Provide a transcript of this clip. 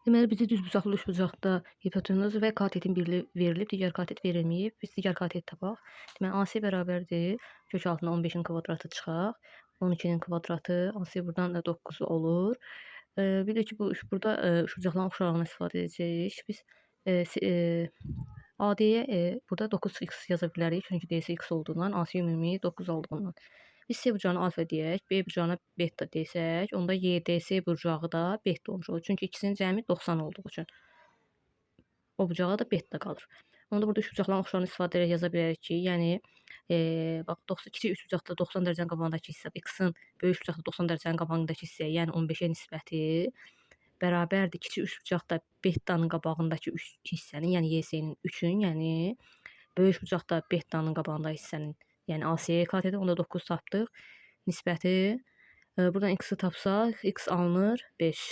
Deməli, bizə düzbucaqlı üçbucaqda hipotenuz və katetin birliyi verilib, digər katet verilməyib. Biz digər katet tapaq. Deməli, AC bərabərdir. Kök altına 15-in kvadratı çıxaq. 12-nin kvadratı, AC buradan da 9 olur. Bilirik ki, bu burada üçbucaqların oxşarlığını istifadə edəcəyik. Biz AD-yə burada 9x yaza bilərik. Çünki DC x olduğundan, AC ümumi 9 olduğundan. Biz C bucağına alfa deyək, B bucağına beta desək, onda YDC bucağı da beta olmuş olur. Çünki ikisinin cəmi 90 olduğu üçün. O bucağa da beta qalır. Onda burada üçbucaqların oxşarlığını istifadə edərək yaza bilərik ki, yəni bax 90, kiçik üçbucaqda 90 dərəcənin qabağındakı hissə x-in böyük üçbucaqda 90 dərəcənin qabağındakı hissəyə, yəni 15-ə nisbəti bərabərdir kiçik üçbucaqda betanın qabağındakı 3 hissənin, yəni YC-nin 3-ün, yəni böyük üçbucaqda betanın qabağındakı hissənin, yəni AC kateti, onda 9 tapdıq. Nisbəti buradan x-i tapsaq, x alınır 5.